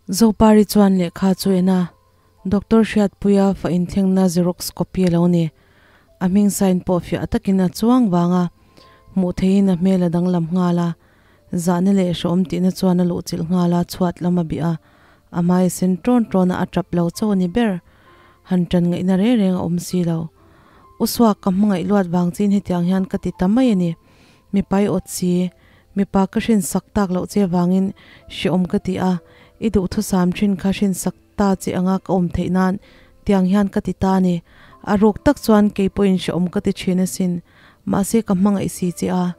Zopari chuan lehkha chu en a, Doctor Hriatpuia fa inthlengna xerox copy a lo ni. A hming sign pawh fiah takin a chuang vang a, hmuh theihin a hmel a danglam nghal a. Zahna leh hrehawm tihna chuan a luhchilh nghal a, chhuat lam a bih a, a hmai sen ṭawn ṭawn a, a ṭap lo chauh a ni ber. Han ṭan ngaihna reng reng a awm si lo. U Suak ka hmangaih luat vang chin hetiang hian ka ti ta mai a ni. Mipa i awt si, mipa ka hrin sak tak loh che vangin hrehawm ka ti a, i duhthusam ṭhin kha hrin sak ta che anga ka awm theih nan tiang hian ka ti ta a ni. A ruk tak chuan kei pawhin hrehawm ka ti ṭhin asin, mahse ka hmangaih si che a,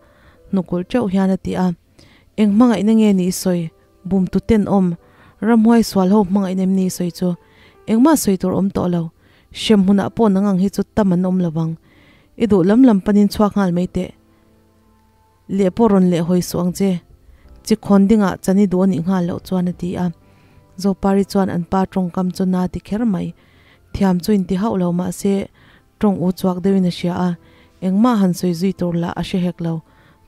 hnukulh ṭeuh hian a ti a. Eng hmangaihna nge ni i sawi? Bum tu ten awm, ramhuai sual ho hmangaih nem ni sawi chu engmah sawi tur awm tawh lo. Hrem hunah pawh nang ang hi chu tam an awm lo vang. I duh lam lam panin chhuak nghal mai teh. Leh pawh rawn leh hawi suh ang che. Chi khawn dingah chan i duh a nih nghal loh chuan a ti a. Zopari chuan an pa tawngkam chu na ti kher mai. Thiam chu inti hauh lo mahse tawng u chuak deuhin a hria a, engmah han sawi zui tur lah a hre hek lo.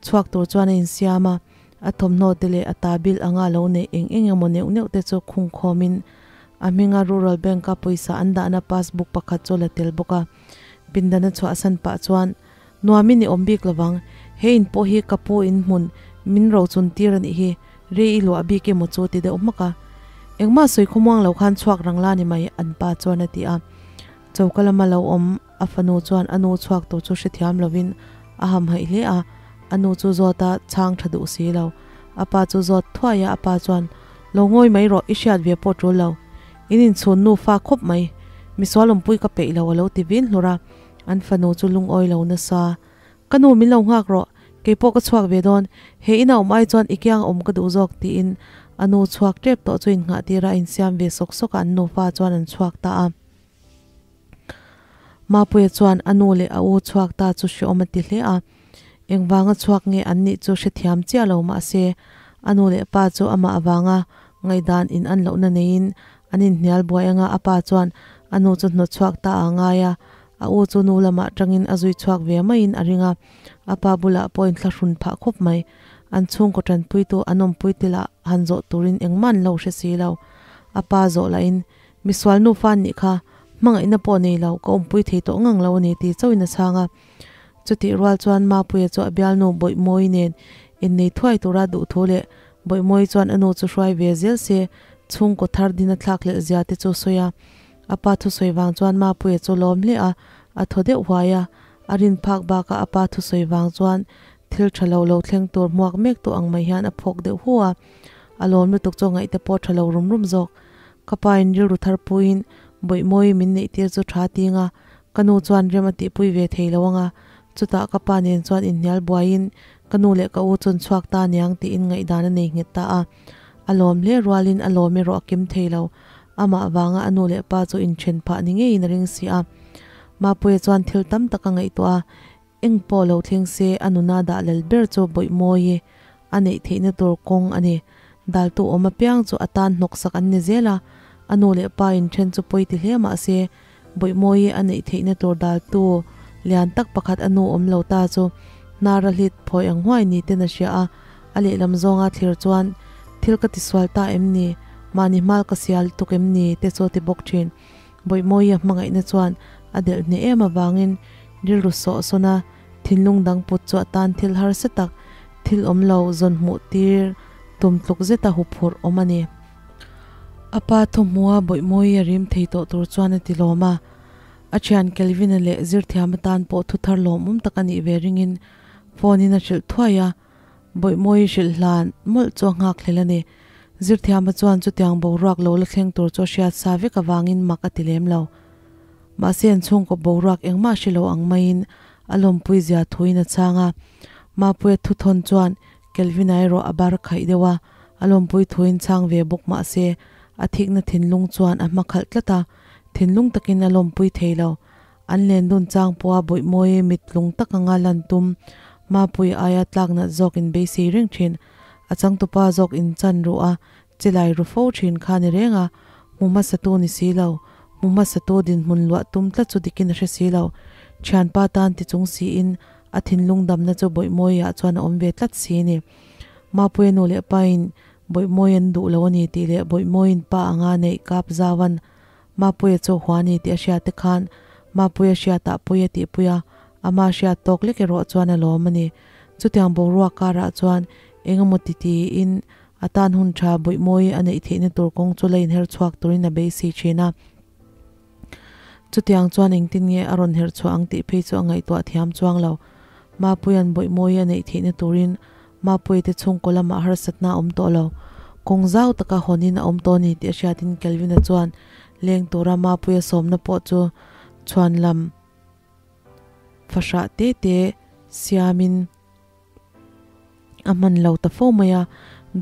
Chhuak tur chuan a insiam a, a thawmhnaw te leh a ta bil anga a lo neih eng eng emaw neuh neuh te chu khung khawmin a hminga Rural Bank-a pawisa an dahna passbook pakhat chu a la tel bawk a. Pindan a chhuahsan pah chuan, Nuamin i awm bik lovang, he in pawh hi ka pu in hmun min rochun tir a nih hi, rei i luah bik emaw chu ti deuh hmak a. Engmah sawi khawmuang lo khan chhuak rang la ni mai, an pa chuan a ti a. Choka lama lo awm a fanu chuan a nu chhuak tur chu hrethiam lovin a hamhaih hle a, a nu chu zawt a chhang tha duh si lo. A pa chu zawt thuai a, a pa chuan, Lo ngawi mai rawh, i hriat ve pawh tul lo. In inchhun nufa khawp mai. Misual awmpui ka peih lo a lo ti vin hlur a, an fanu chu lungawi lo nasa. Ka nu min lo nghak rawh, keipawh ka chhuak ve dawn, he ina awm ai chuan i kiang awm ka duh zawk tiin a nu chhuak tep tawh chu innghah tir a, a insiam ve sawk sawk a, an nufa chuan an chhuak ta a. Mapuia chuan a nu leh a u chhuak ta chu hreawm a ti hle a, engvanga chhuak nge an nih chu hrethiam chiah lo mahse a nu leh pa chu amah avanga ngaihdan in an lohna neiin an inhnial buai anga a pa chuan a nu chu hnawt chhuak ta a ngai a, a u chu nu lamah tangin a zui chhuak ve maiin a ring a, a pa bulah pawh inthlahrun phah khawp mai. An chhungkaw tanpuitu an awmpui te lah han zawh turin engmah an lo hre si lo. A pa zawh lahin Misual nufa an nih kha, hmangaihna pawh nei lo, ka awmpui thei tawh ngang lo a ni tih chauhin a chhang a. Chutih rual chuan Mapuia chu a bialnu Bawihmawi nen innei thuai tura duh thu leh Bawihmawi chuan a nu chu hruai ve zel se chhungkaw thar din a thlak hlelh zia te chu sawi a. A pa thusawi vang chuan Mapuia chu lawm hle a, a thaw deuh huai a. A rin phak bakah a pa thusawi vang chuan thil tha lo lo thleng tur hmuak mek tawh ang mai hian a phawk deuh hu a. A lawm lutuk chu ngaihte pawh tha lo rum rum zawk. Ka pa in rilru thar puiin Bawihmawi min neih tir chu tha ting a, ka nu chuan rem a tihpui ve thei lo ang a, chutah ka pa nen chuan inhnial buaiin ka nu leh ka u chuan chhuak ta niang tiin ngaihdan a nei nghet ta a. A lawm hle rualin a lawm erawh a kim thei lo, amah vanga a nu leh pa chu inthen phah ni ngeiin a ring si a. Mapuia chuan thil tam tak a ngaihtuah a, Eng pawh lo thleng se a nuna dah lel ber chu Bawihmawi a neih theihna tur kawng a ni. Daltu awm apiang chu a tan hnawksak an ni zel a, a nu leh pa inthen chu pawi ti hle mah se Bawihmawi a neih theihna tur daltu lian tak pakhat a nu awm lo ta chu hnara hlit phawi ang huai ni ten a hria a, a lehlam zawnga thlir chuan thil ka tisual ta em ni, mahni hmal ka sial tuk em ni te chu a ti bawk thin. Bawihmawi a hmangaihna chuan a delh hneh em avangin rilru sawh sawn a, thinlung dang put chu a tan thil harsa tak, thil awm lo zawn hmuh tir tum tluk zeta huphurh awm a ni. A pa thawhmua Bawihmawi a rim thei tawh tur chuan a ti lawm a, a thian Kelvin-a leh zirthiam atan pawh thu thar lawmawm tak a nih ve ringin phone-in a hrilh thuai a, Bawihmawi hrilh hlan mawlh chu a nghak hlel a ni. Zirthiama chuan chutiang boruak lo la thleng tur chu a hriat sa vek avangin mak a ti lem lo. Mahse an chhungkaw boruak engmah hre lo ang maiin a lawmpui zia thuin a chhang a. Mapuia thuthawn chuan Kelvin-a erawh a bar khaih deuh a, a lawmpui thuin chhang ve bawk mahse a thikna thinlung chuan a hmakhalh tlat a, thinlung takin a lawmpui thei lo. An len dun chang pawha Bawihmawi mittlung tak anga lan tum Mapui aia tlak nat zawk in beisei reng thin. A changtupa zawk in chan ruh a, chilai ru fo thin kha ni reng a, hmu hmasatu ni si lo, hmu hmasatu dinhmun luah tum tlat chu dikin a hre si lo. Thianpa tan ti chung siin a thinlung damna chu Bawihmawiah chuan a awm ve tlat si ni. Mapuia nu leh pain. Bawihmawi an duh lo a ni tih leh Bawihmawiin pa anga neih kap zauan Mapuia chu hua ni tih a hriat te khan Mapuia hriatah pui a tihpui a, ama hriat tawk lek erawh chuan a lawm a ni. Chutiang boruak karah chuan eng emaw ti tiin a tan hun tha Bawihmawi a neih theihna tur kawng chu la inher chhuak turin a beisei thin a. Chutiang chuan engtin nge a rawn herh chhuah ang tih phei chu a ngaihtuah thiam chuang lo. Mapuia'n Bawihmawi a neih theihna turin Mapuia te chhungkaw lamah harsatna a awm tawh lo. Kawng zau taka hawnin a awm tawh a ni tih a hriatin Kelvin-a chuan leng tura Mapuia sawmna pawh chu chhuan lam fahrah te te siamin a hman lo ta fo mai a,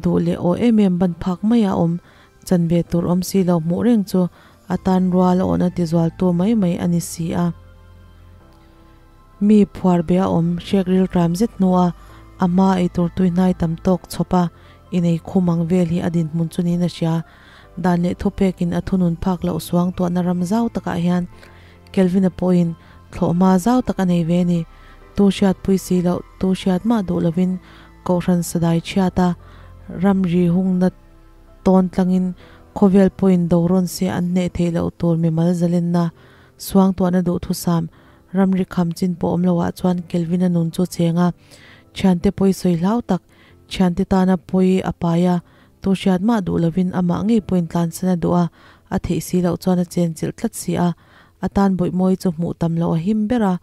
duh leh aw em em ban phak mai a awm chan ve tur awm si lo hmuh reng chu a tan rual a awhna tizualtu mai mai a ni si a. Mi phuar be a awm hrek rilram zet hnua a hma eitur tuihnai tam tawk chhawp a inei khum ang vel hi a dinhmun chu niin a hria. Dan leh thupekin a thunun phak loh suang tuahna ram zau takah hian Kelvin-a pawhin thlawhhma zau tak a nei ve a ni. Tu hriatpui si loh, tu hriat mah duh lovin Kohhran sadai chhiata ramri hungna tawn tlangin khawvel pawhin do rawn se an hneh theih loh tur mimal zalenna suangtuahna duhthusam Ramri kham chin pawh awm loah chuan Kelvin-a nun chu cheng a, thiante pawi sawi hlau tak, thiante tana pawi a pai a, tu hriat mah duh lovin amah ngei pawhin tlansan a duh a, a theih si loh chuan a chenchilh tlat si a, a tan bawihmawi chu hmuh tam loh a him ber a,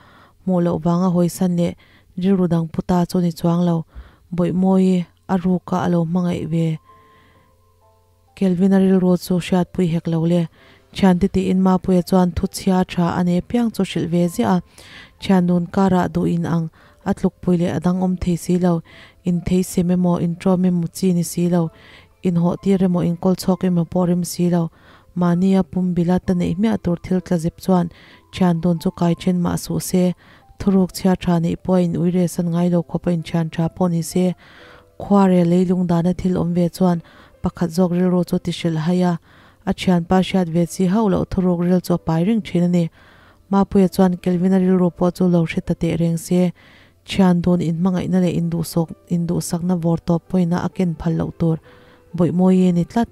hmuh loh vanga hawisan leh rilru dang pu ta chu ni chuang lo, bawihmawi a ruka a lo hmangaih ve. Kelvin-a rilru chu hriatpui hek lo le. Thiante tiin Mapuia chuan thu chhia tha a nei piang chu hrilh ve ziah a. Thian nun karah duh in ang a tlukpui leh a dang awm thei si lo. In thei sem emaw, in ṭawm emaw chi ni si lo. In hawh tir emaw, in kawl chhawk emaw pawh rem si lo. Mahnia pum bila ta neih hmiah tur thil tla zep chuan thian dun chu kai then mah suh se. Thuruk chhia tha neih pawh a in uire san ngai lo khawp a in thian tha pawh ni se. Khuarel leilung dana thil awm ve chuan pakhat zawk rilru chu ti hrilh hai a, a thianpa hriat ve chi hauh loh thuruk ril chu a pai reng thin a ni. Mapuia chuan Kelvin-a rilru pawh chu lo hre ta teh reng se, thian dun inhmangaihna leh induhsawk induhsakna vawr tawp pawina a ken phal loh tur Bawihmawi a ni tlat.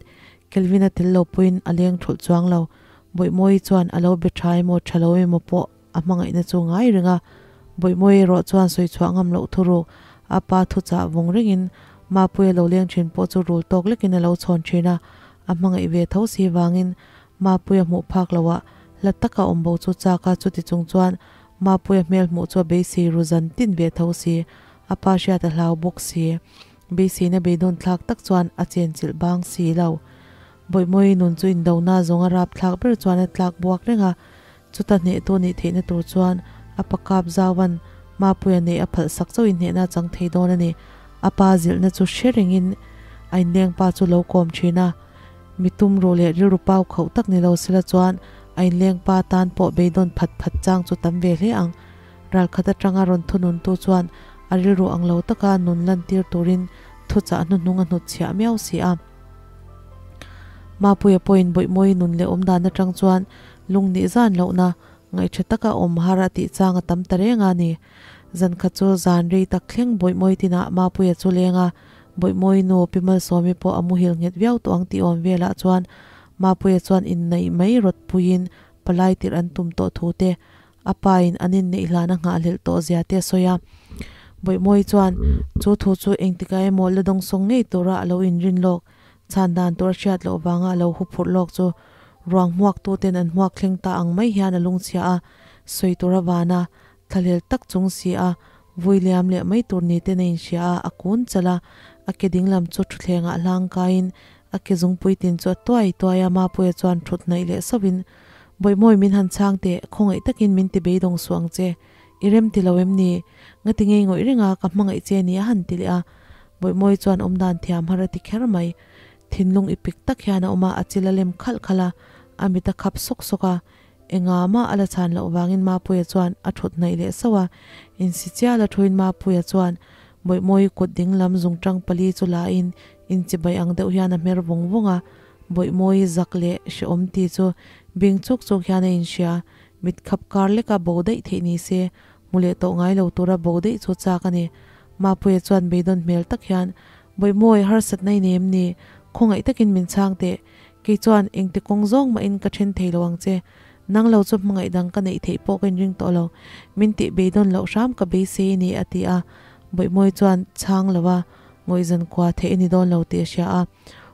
Kelvin-a tel lo pawhin a leng thulh chuang lo. Bawihmawi chuan a lo be tha emaw tha lo emaw pawh A hmangaihna chu ngai reng a, Bawihmawi erawh chuan sawi chhuah ngam loh thuruk a pa thuchah vawng rengin Mapuia lo leng thin pawh chu rul tawk lekin a lo chhawn thin a, a hmangaih ve tho si vangin Mapuia hmuh phak loah hla taka awm bo chu chak a, chuti chung chuan Mapuia hmel hmuh chu a beisei ru zan tin ve tho si, a pa hriat a hlau bawk si. Beiseina beidawn thlak tak chuan a chenchilh bang si lo. Bawihmawi nun chu indona zawnga rapthlak ber chuan a tlak buak reng a, Chuta hnehtu nih theihna tur chuan a pa kap zauvan Mapuia neih a phalh sak chauhin hnehna a chang thei dawn a ni. A pa zilhna chu hre rengin a inleng pa chu lo kawm thin a. Mi tum ruh leh rilru pau khauh tak ni lo sela chuan a inleng pa tan pawh beidawn phat phat chang chu tam ve hle ang. Ralkhat atanga rawn thununtu chuan a rilru ang lo taka nun lantir turin thuchah hnuhnung a hnutchhiah miau si a. Mapuia pawhin Bawihmawi nun leh awmdan atang chuan Lung nih zan lohna, ngaihṭha taka awm har a tih chang a tam ta reng a ni. Zan khat chu zan rei tak thleng Bawihmawi tinah Mapuia chu leng a, Bawihmawi nu Pi Malsawmi pawh a muhil nghet viau tawh ang tih awm velah chuan Mapuia chuan inneih mai rawt puiin palai tirh an tum tawh thu te, a pa in an inneih hlan a nghahhlelh tawh zia te a sawi a. Bawihmawi chuan chu thu chu engtikah emaw la dawngsawng ngei tura a lo inrin lawk Chhan dan tur a hriat loh vanga a lo hu phurh lawk chu ruang hmuak tu ten an hmuak thleng ta ang mai hian a lungchhia a, sawi tur a van a, thlahlel tak chung si a, vui liam leh mai tur ni ten a inhria a, a kun chalh a, a ke dinglam chu thutthlengah hlang kaiin a ke zungpui tin chu a tuai tuai a, Mapuia chuan thut hnaih leh sauhin, Bawihmawi min han chhang teh, khawngaih takin min ti beidawng suh ang che, i rem ti lo em ni? Ngati ngei ngawih reng a, ka hmangaih che ni a han ti leh a, Bawihmawi chuan awmdan thiam har a ti kher mai. Thinlung i pik tak hian a awm a, a chil a lem khalh khalh a, a mit a khap sawk sawk a. Enga mah a la chhan loh vangin Mapuia chuan a thut hnaih leh sauh a. Insi chial a thuin Mapuia chuan Bawihmawi kut ding lam zungtang pali chu la in inchibai ang deuh hian a hmer vawng vawng a. Bawihmawi zak leh hrehawm ti chu bing chuk chuk hian a inhria. Mit khap kar leka bo daih theih ni se, hmu leh tawh ngai lo tura bo daih chu chak a ni. Mapuia chuan beidawn hmel tak hian, Bawihmawi harsatna i nei em ni? Khawngaih takin min chhang teh. Kei chuan engti kawng zawng mahin ka then thei lo ang che. Nang lo chu hmangaih dang ka neih theih pawh ka inring tawh lo. Min tih beidawn loh hram ka beisei a ni, a ti a. Bawihmawi chuan chhang lo a, ngawihzan kua theih a ni dawn lo tih a hria a.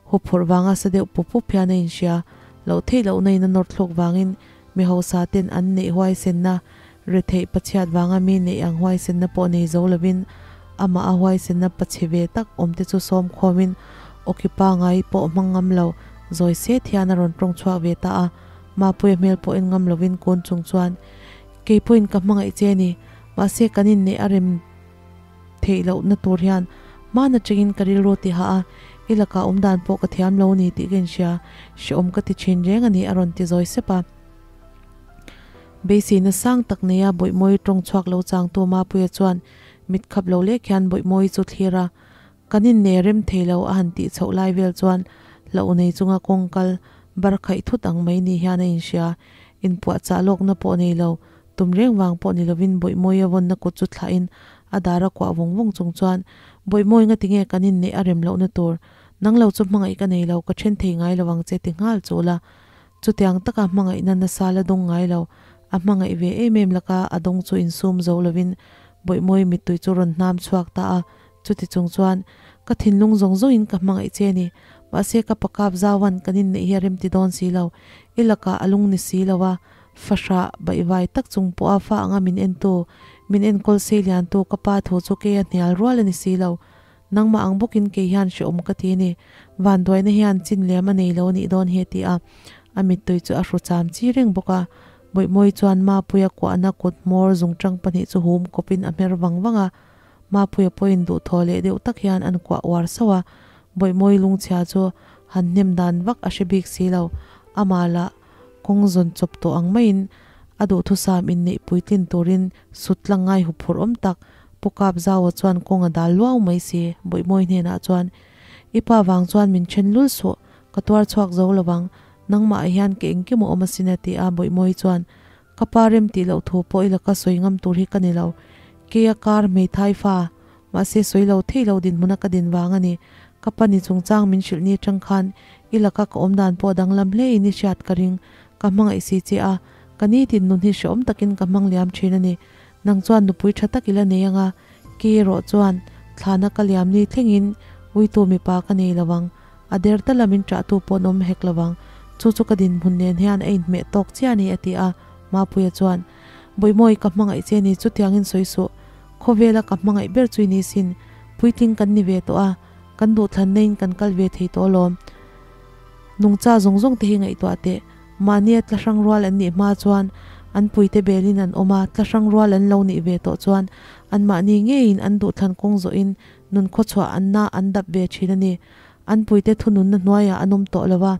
Huphurh vanga sa deuh pup pup hian a inhria. Loh theih lohna in a nawr thluk vangin mi hausa ten an neih huaisenna, retheih pachhiat vanga mi neih ang huaisenna pawh nei zo lovin amah a huaisenna pachhe ve tak awm te chu sawm khawmin awki pangai pawh hmang ngam lo zawi set hian a rawn tawng chhuak ve ta a. Mapuia hmel pawh en ngam lovin kun chung chuan, Kei pawhin ka hmangaih che a ni, mahse kan inneih a rem theih lohna tur hian hmaan atangin ka rilru ti hah a, i lakah awm dan pawh ka thiam lo ni tih ka inhria, hrehawm ka ti thin reng a ni a rawn ti zawi sep a. Beiseina sang tak neia Bawihmawi tawng chhuak lo changtu Mapuia chuan mit khap lo lek hian Bawihmawi chu thlir a, Kan inne rem thei lo a han tih chhoh lai vel chuan hlauh nei chunga kawng kal bar khaih thut ang mai ni hian a inhria. Inpuahchah lawkna pawh nei lo, tum reng vang pawh ni lovin Bawihmawi a vawnna kut chu thlahin a dar a kuah vawng vawng chung chuan, Bawihmawi nga tinge kan inneih a rem lohna tur? Nang lo chu hmangaih ka nei lo, ka then thei ngai lo ang che ti nghal chul a. Chutiang taka hmangaihna nasa la dawng ngai lo, a hmangaih ve em em laka a dawng chu insum zo lovin Bawihmawi mittui chu rawn hnam chhuak ta a. Chuti chung chuan, ka thinlung zawng zawngin ka hmangaih che a ni. Mahse, ka pakap zauan kan inneih hi a remti dawn si lo. I lakah a lung ni si lo a, fahrah baihvai tak chung pawha fa anga min entu, min enkawl sei liantu ka pa thu chu kei a hnial rual a ni si lo. Nangmah ang bawkin kei hian hrehawm ka ti a ni. Vanduaina hian chin lem a nei lo a nih dawn hi a ti a. A mittui chu a hru cham chi reng bawk a. Bawihmawi chuan Mapuia kuahna kut hmawr zungchang pahnih chu hum kawpin a hmer vang vang a. Mapuia pawhin duhthawh leh deuh tak hian an kuah uar sauh a, Bawihmawi lungchhia chu han hnem dan vak a hre bik si lo. Amah lah kawng zawn chawp tawh ang maiin a duhthusam inneih puitlin turin sut tlang ngai huphurh awm tak Pu Kapzaua chuan kawng a dal luau mai si. Bawihmawi hnenah chuan, I pa vang chuan min then lul suh, ka tuar chhuak zo lo vang, nangmah ah hian ka engkim a awm asin a ti a, Bawihmawi chuan, Ka pa rem tih loh thu pawh i laka sawi ngam tur hi ka ni lo. Keia kar hmeithai fa, mahse sawi lo thei lo dinhmuna ka din vang a ni. Ka pa ni chungchang min hrilh ni atang khan i laka ka awm dan pawh danglam hle in i hriat ka ring. Ka hmangaih si che a, ka nitin nun hi hrehawm takin ka hmang liam thin a ni. Nang chuan nupui tha tak i la nei anga, kei erawh chuan thlana ka liam ni thlengin uitu mipa ka nei lo ang. A der ta lamin ṭahtu pawh an awm hek lo vang. Chu chu ka dinhmun nen hian a inhmeh tawk chiah a ni, a ti a. Mapuia chuan, Bawihmawi, ka hmangaih che ni, chutiangin sawi suh. Khawvela ka hmangaih ber chu i ni sin. Puitling kan ni ve tawh a, kan duhthlanna in kan kal ve thei tawh alawm. Nungcha zawng zawng te hi ngaihtuah teh. Mahnia tla hrang rual an nih hma chuan an puite belin an awm a, tla hrang rual an lo nih ve tawh chuan anmahni ngeiin an duhthlan kawng zawhin Nun khawchhuah an na an dap ve thin a ni. An puite thununna hnuaiah an awm tawh lo a,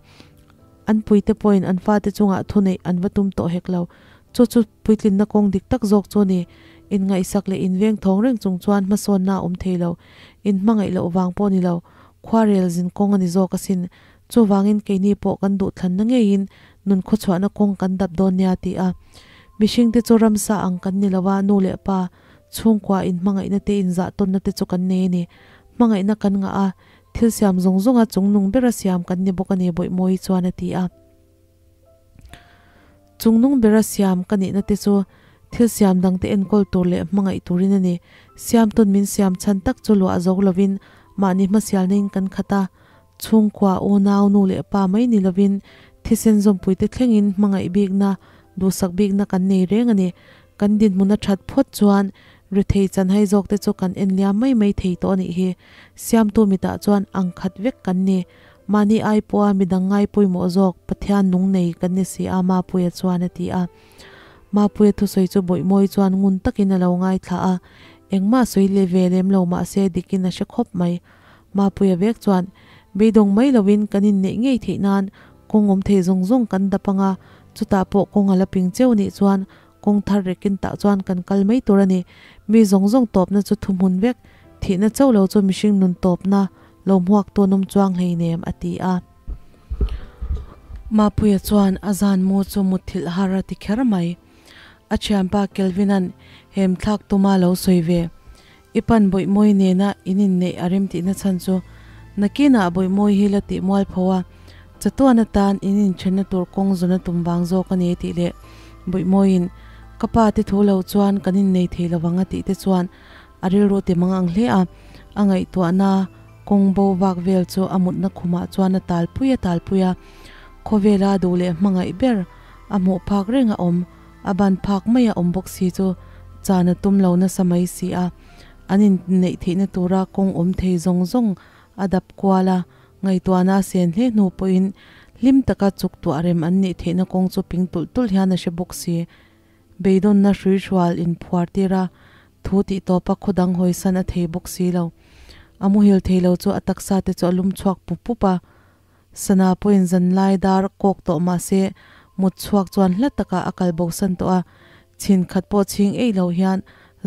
an puite pawhin an fate chungah thuneih an va tum tawh hek lo. Chu chu puitlinna kawng dik tak zawk chu a ni. Inngaihsak leh inveng thawng reng chung chuan hmasawnna a awm thei lo. Inhmangaih loh vang pawh a ni lo. Khuarel zin kawng a ni zawk asin. Chuvangin keini pawh kan duhthlanna ngeiin nun khawchhuahna kawng kan dap dawn nia ti a. Mihringte chu ramsa ang kan ni lo a, nu leh pa, Chhungkua in hmangaihna te in zah tawnna te chu kan nei a ni. Hmangaihna kan ngah a, thil siam zawng zawnga chungnung bera siam kan ni bawk a ni Bawihmawi chuan a ti a. Chungnung bera siam ka nihna te chu thil siam dangte enkawl tur leh hmangaih turin a ni. Siamtun min siam chhan tak chu luah zo lovin mahni hmasialna in kan khat a. Chhungkua unau nu leh pa mai ni lovin thisen zawmpuite thlengin hmangaih bikna, duhsak bikna kan nei reng a ni. Kan dinhmun a that phawt chuan rethei chanhai zawk te chu kan en liam mai mai thei tawh a nih hi. Siamtu mitah chuan ang khat vek kan ni. Mahni ai pawha midang ngai pawimawh zawk Pathian nung nei kan ni si a Mapuia chuan a ti a. Mapuia thusawi chu Bawihmawi chuan ngun takin a lo ngaithla a, engmah sawi leh ve lem lo mahse dikin a hre khawp mai. Mapuia vek chuan beidawng mai lovin kan inneih ngei theih nan kawng awm thei zawng zawng kan dap anga, chutah pawh kawng a la ping cheu nih chuan kawng thar rekin tah chuan kan kal mai tur a ni. Mi zawng zawng tawpna chu thuhmun vek, thihna chauh lo chu mihring nun tawpna lo hmuak tu an awm chuang hleinem, a ti a. Mapuia chuan a zan mu chu mutthilh har a ti kher mai. A thianpa Kelvin-a'n hem thlak tuma lo sawi ve. I pan bawihmawi nena in inneih a rem tihna chhan chu. Nakinah Bawihmawi hi la tih mualpho a, chatuan atan in inthenna tur kawng zawn a tum vang zawk a ni tih leh Bawihmawiin ka pa te thu lo chuan kan innei thei lo vang a tih te chuan a rilru ti mang ang hle a, a ngaihtuahna kawng bo vak vel chu a mutna khumah chuan a talpui a talpui a, khawvela duh leh hmangaih ber a hmuh phak reng a awm, a ban phak mai a awm bawk si chu chan a tum lo nasa mai si a, an inneih theihna tura kawng awm thei zawng zawng a dap kual a, ngaihtuahna a sen hle hnu pawhin hlim taka chuk tuah rem an nih theihna kawng chu ping tulh tulh hian a hre bawk si. Beidawnna hruihrual inphuar tir a, thu tih tawpa khaw dang hawisan a thei bawk si lo. A muhil thei lo chu a taksa te chu a lum chhuak pup pup a. Sana pawhin zanlai dar kawk tawh mah se mut chhuak chuan hla takah a kal bosan tawh a, chhin khat pawh chhing eih lo hian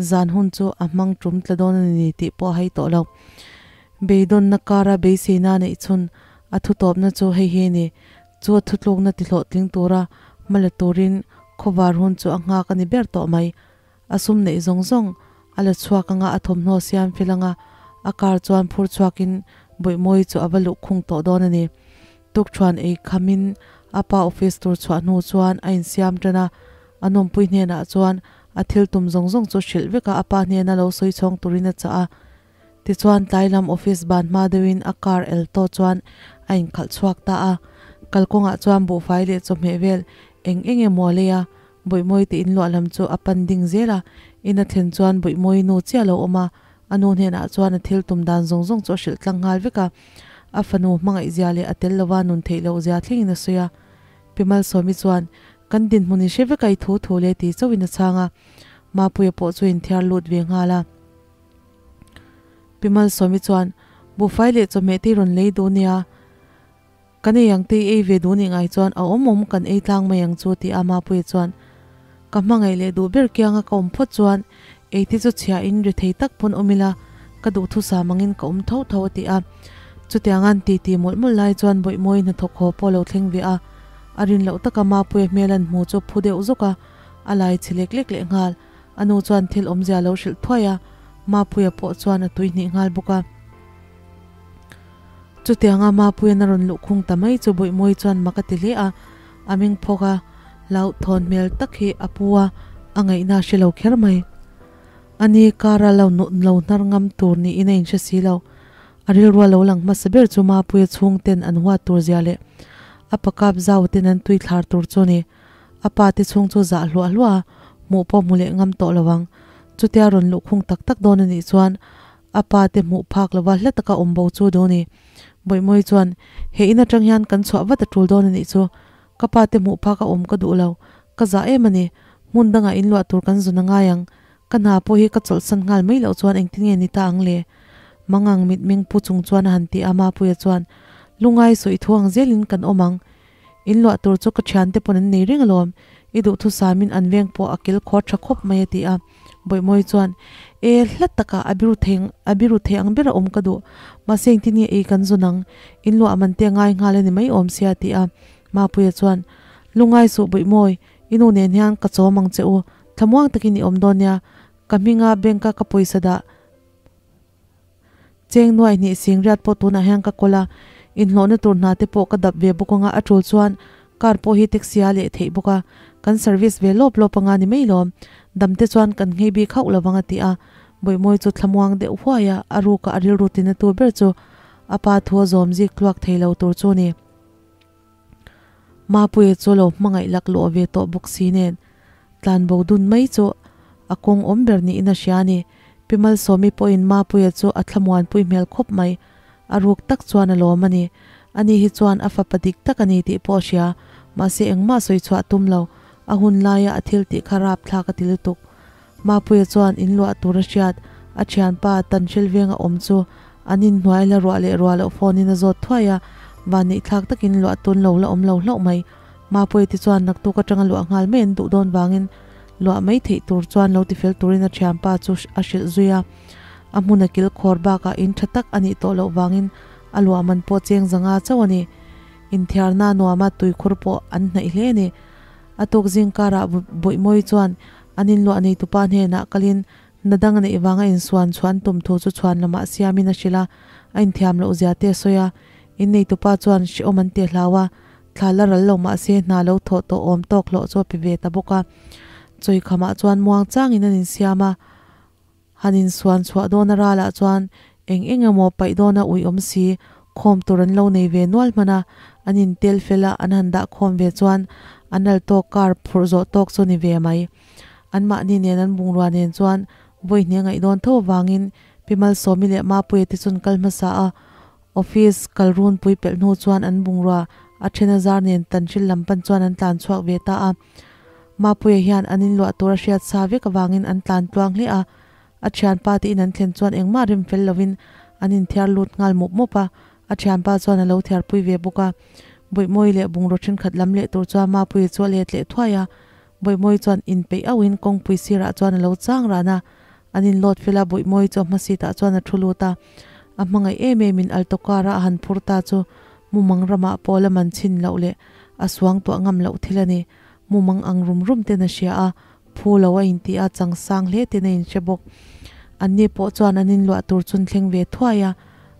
zan hun chu a hmang tum tla dawn a ni tih pawh a hai tawh lo. Beidawnna kara beiseina neih chhun a thutawpna chu hei hi a ni. Chu a thutlukna tihlawhtling tura hma la turin khawvar hun chu a nghak a ni ber tawh mai. A sum neih zawng zawng a la chhuak anga a thawmhnaw siam fel anga a car chuan phur chhuakin Bawihmawi chu a va luh khung tawh dawn a ni. Tukṭhuan ei khamin a pa office tur chhuah hnu chuan a insiam ṭan a, a nawmpui hnenah chuan a thil tum zawng zawng chu hrilh vek a, a pa hnena lo sawi chhawng turin a chah a. Tichuan tlai lam office ban hma deuhin a car Alto chuan a inkhalh chhuak ta a, kalkawngah chuan buhfai leh chawhmeh vel eng eng emaw a lei a, Bawihmawi te inluah lam chu a pan ding zel a, in a thlen chuan Bawihmawi nu chiah lo awm a, a nu hnenah chuan a thil tum dan zawng zawng chu a hrilh tlang nghal vek a, a fanu hmangaih zia leh a tel lova nun theih loh zia thlengin a sawi a. Pi Malsawmi chuan, Kan dinhmun in hre vek a i thu thu le ti chauhin a chhang a, Mapuia pawh chu inthiar lut ve nghal a. Pi Malsawmi chuan, Buhfai leh chawhmeh te i rawn lei duh nia, kan ei ang te i ei ve duh nih ngai chuan a awm awm kan ei tlang mai ang chu ti a Mapuia chuan, Ka hmangaih leh duh ber kianga ka awm phawt chuan ei te chu chhia in ri thei tak pawn awm ila ka duhthusam angin ka awm tho tho a ti a. Chutianga'n titi mawlh mawlh lai chuan Bawihmawi hnathawk haw pawh a lo thleng ve a, a rin loh taka Mapuia hmel an hmu chu phu deuh zawk a, a lai chhe lek lek leh nghal. A nu chuan thil awmzia a lo hrilh thuai a, Mapuia pawh chuan a tui hnih nghal bawk a. Chutianga Mapuia'n a rawn luh khung ta mai chu Bawihmawi chuan mak a ti hle a, a meng phawk a, hlauhthawn hmel tak hi a pu a, a ngaihna a hre lo kher mai. Ani kara lo lo hnar ngam tur niin a inhre si lo. A rilrua lo lang hmasa ber chu Mapuia chhungten an huat tur zia leh a pakap zau ten an tui thlar tur chu a ni. A pa te chhung chu zah hluah hluah a, hmuh pawh hmu leh ngam tawh lo ang. Chutia rawn luh khung tak tak dawn a nih chuan a pa te hmuh phak lova hla taka awm bo chu do ni. Bawihmawi chuan, He in atang hian kan chhuah vat a tul dawn a nih chu. Ka pa te hmuh phak a awm ka duh lo. Ka zah em a ni. Hmun dangah in luah tur kan zun a ngai ang. Ka hna pawh hi ka chawlhsan nghal mai loh chuan engtin nge ni ta ang le? Mangang mitmeng pu chung chuan a han ti a, Mapuia chuan, Lungai sawi thu ang zelin kan awm ang. In luah tur chu ka thiante pawn an nei reng alawm, i duhthusamin an veng pawh a kil khawr tha khawp mai a ti a. Bawihmawi chuan, E, hla takah a biru thei a biru thei ang ber a awm ka duh, mahse engtin nge ei kan zun ang, in luah man te a ngai nghal a ni mai awm sia a ti a. Mapuia chuan, Lungai suh Bawihmawi, i nu nen hian ka chawm ang che u, thlamuang takin i awm dawn nia, ka hminga bank a ka pawisa dah, Cheng nuai hnih sing riat pawh tunah hian ka kawl a, inhlawhna tur hna te pawh ka dap ve bawk anga a tul chuan car pawh hi taxi a leh theih bawk a, kan service ve lawp lawp anga ni mai lawm, dam te chuan kan nghei bik hauh lo vang a ti a, Bawihmawi chu thlamuang deuh huai a, a ruka a rilru tina tur ber chu a pa thu a zawm zik tluak thei lo tur chu ni. Mapuia chu lo hmangaih lak lawh ve tawh bawk si nen tlanbo dun mai chu a kawng awm ber niin a hria a ni. Pi Malsawmi pawhin Mapuia chu a thlamuanpui hmel khawp mai. A ruk tak chuan a lawm a ni. Ani hi chuan a fapa dik tak a ni tih pawh a hria. Mahse engmah sawi chhuah tum lo. A hun laia a thil tih kha rapthlak a ti lutuk. Mapuia chuan in luah tur a hriat, a thianpa Tanhril venga awm chu an inhnuai la ruah leh ruah loh phone in a zawt thuai a, vanneihthlak takin luah tun lo la awm lo hlauh mai. Mapuia te chuan naktuk atanga luah nghal mai an duh dawn vangin luah mai theih tur chuan lo tifel turin a thianpa chu a hrilh zui a. A hmun a kil khawr bakah in tha tak a nih tawh loh vangin a luah man pawh cheng zanga chauh a ni. Inthiarna nuama tuikhur pawh an hnaih hle a ni. A tuk zing karah Bawihmawi chuan an inluah neitupa hnenah kalin Na dang a neih vanga insuan chhuan tum thu chu chhuan lamah siamin a hrilh a, a inthiam loh zia te a sawi a. Inneitupa chuan hrehawm an ti hlau a, thla la ral lo mah se hna lo thawh tawh awm tawk hlawh chu a pe ve ta bawk a. Chawi khamah chuan muang changin an insiam a, han insuan chhuah dawn a ralah chuan eng eng emaw paih dawna ui awm si khawm tur an lo nei ve nual hman a, an intel fel a, an han dah khawm ve chuan an al tawk kar phurh zawh tawk chu ni ve mai. Anmahni nen an bungrua nen chuan vawi hne ngaih dawn tho avangin Pi Malsawmi leh Mapuia te chuan kal hmasa a, Office kal runpui pelh hnu chuan an bungrua a then a zar nen Tanhril lam pan chuan an tlan chhuak ve ta a. Mapuia hian an inluah tur a hriat sa vek avangin an tlan tluang hle a. A thianpa te in an thlen chuan engmah rem fel lovin an inthiar lut nghal mup mup a, a thianpa chuan a lo thiarpui ve bawk a. Bawihmawi leh bungraw thenkhat lam leh tur chuan Mapuia chu a let leh thuai a. Bawihmawi chuan inpeih auhin kawngpui sirah chuan a lo chang ran a. An inlawt fel a, Bawihmawi chu a hma seat-ah chuan a thu lut a. A hmangaih em emin alto car-a a han phur ta chu mumang ramah pawh la man chhin loh leh a suang tuah ngam loh thil a ni. Mumang ang rum rum ten a hria a, phu lo a inti a, chang sang hle ten a inhre bawk. Anni pawh chuan an inluah tur chun thleng ve thuai a,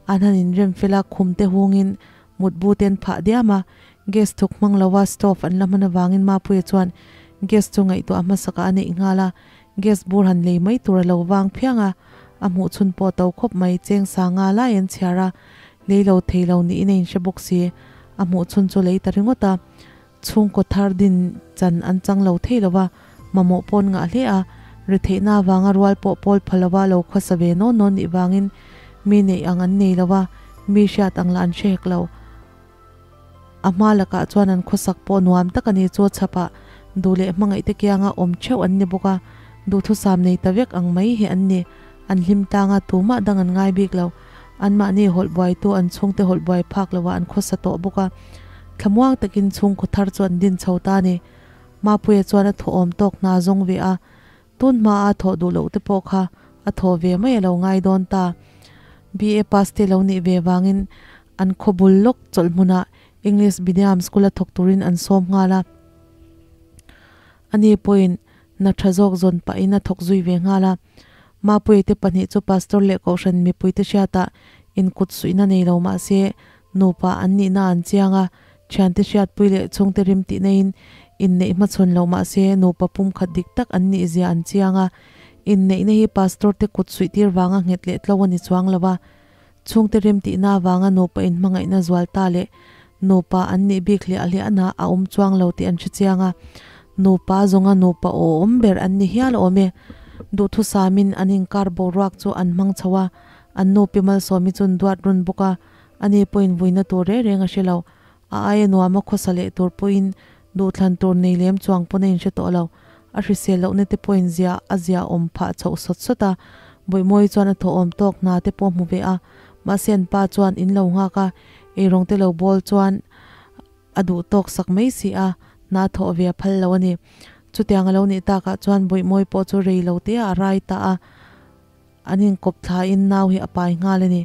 an han inrem fel a, khum te hungin mutbu te an phah diam a, gas thuk hmang lova stove an la hman avangin Mapuia chuan gas chu ngaihtuah hmasakah a neih nghal a, gas bur han lei mai tur a lo vang phiang a, a hmuh chhun pawh to khawp mai, cheng sanga lai an chhiar a, lei lo thei lo niin a inhre bawk si, a hmuh chhun chu lei ta ringawt a, chhungkaw thar din chan an chang lo thei lo va, mamawh pawn ngah hle a, retheihna avanga rual pawh pawl pha lova lo khawsa ve nawn nawn nih vangin mi neih ang an nei lo va, mi hriat ang lah an hre hek lo. A hma lakah chuan an khawsak pawh nuam tak a ni chu a chhapah duh leh hmangaih te kianga awm theuh an ni bawk a, duhthusam nei ta vek ang mai hi an ni. An hlim tlang a, tumah dang an ngai bik lo. Anmahni hawlh buaitu an chhungte hawlh buai phak loah an khawsa tawh bawk a, thlamuang takin chhungkaw thar chu an din chho ta a ni. Mapuia chuan a thawhawm tawk hna zawng ve a, Tun hma a thawh duh loh te pawh kha a thawh ve mai a lo ngai dawn ta. BA pass te lo nih ve vangin an khaw bul lawk chawlh hmunah English medium school a thawk turin an sawm nghal a. Ani pawhin hna tha zawk zawn pahin a thawk zui ve nghal a. Mapuia te pahnih chu pastor leh kohhran mipuite hriatah inkut suihna nei lo mah se nupa an nihna an chiang a, Thiante hriatpui leh chhungte rim tih naiin inneih hmachhawn lo mah se nupa pumkhat dik tak an nih zia an chiang a. Inneihna hi pastor te kut suih tir vanga nghet leh tlo a ni chuang lo a. Chhungte rim tihna avanga nupa inhmangaihna zual ta leh nupa an nih bik hliah hliahna a awm chuang lo tih an hre chiang a. Nupa zawnga nupa awm ber an ni hial awm e. Duhthusamin an inkar boruak chu an hmang chho a, an nu Pi Malsawmi chuan duat run bawk a. Ani pawhin vuina tur reng reng a hre lo. A aia nuama khawsa leh tur pawhin duhthlan tur nei lem chuang pawn a inhre tawh lo. A hrisel lohna te pawhin zia a zia awm phah chhoh sawt sawt a. Bawihmawi chuan a thawhawm tawk hna te pawh hmu ve a. Mahse an pa chuan in lo nghak a, eirawng te lo bawl chuan a duh tawk sak mai si a, hna thawh ve a phal lo a ni. Chutiang a lo nih takah chuan Bawihmawi pawh chu rei lo te ah a rai ta a. An inkawp thlain nau hi a pai nghal a ni.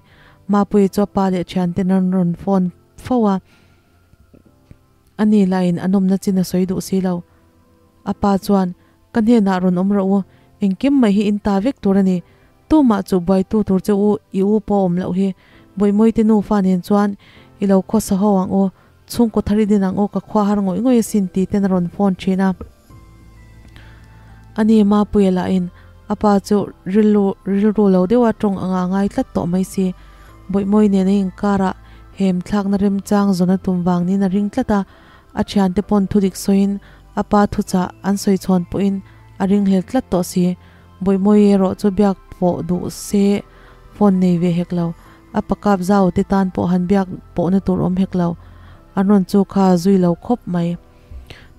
Mapuii chu a pa leh thianten an rawn phone fo a, a ni lahin a nawmna chin a sawi duh si lo. A pa chuan, Ka hnenah rawn awm rawh u, engkim mai hi in ta vek tur a ni. Tumah chu buaitu tur che u i u pawh a awm loh hi. Bawihmawite nufa nen chuan i lo khawsa ho ang u, chhungkaw thar i din ang u, ka khua har ngawih ngawih asin ti ten a rawn phone thin a. A ni Mapuia lahin a pa chu rilru rilru lo deuha tawng anga a ngai tlat tawh mai si. Bawihmawi nena inkarah hem thlakna remchang zawn a tum vang niin a ring tlat a, a thiante pawn thudik sawiin a pa thuchah an sawi chhawn pawhin a ringhlel tlat tawh si. Bawihmawi erawh chu biak pawh duh se phone nei ve hek lo. A pakap zau te tan pawh han biak pawhna tur awm hek lo. An rawn chu kha zui lo khawp mai.